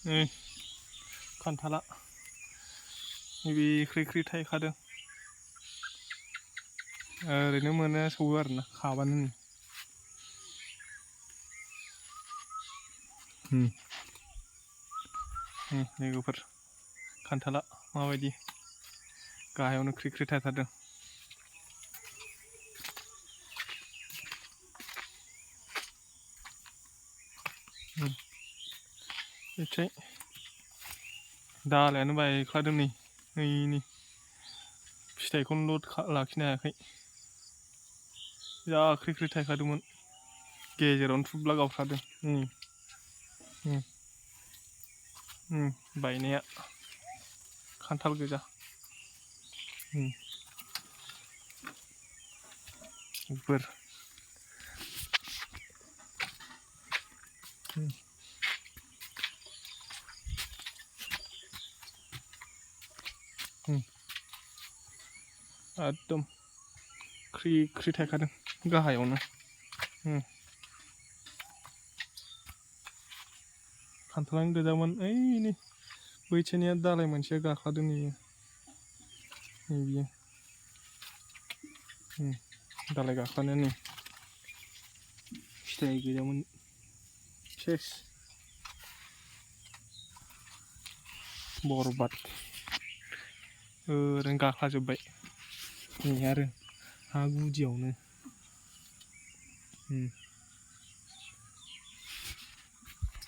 नै खान्थाला नैबे ख्रि ख्रि थाइखादों ओरैनो मोनो सौवो आरोना खाबानो लोगोफोर खान्थाला माबायदि गाहायावनो ख्रि ख्रि थायथारदों ओमफ्राय दालायानो बायख्लादों नै फिथाइखौनोल' लाखिनो हायाखै जा ख्रि ख्रि थायखादोंमोन गेजेरावनो थुब्ला गावख्रादों बायनाया खान्थाल गोजा बोर एकदम ख्रि ख्रि थायखादों गाहायावनो खान्थालानो गोजामोन ओइ बैथिनिया दालाय मोनसेया गाख्लादों नै बियो दालाय गाख्लानाया नै फिथाइ गैयामोन सेस बरबाद ओरैनो गाख्लाजोब्बाय नै आरो हा गुदियावनो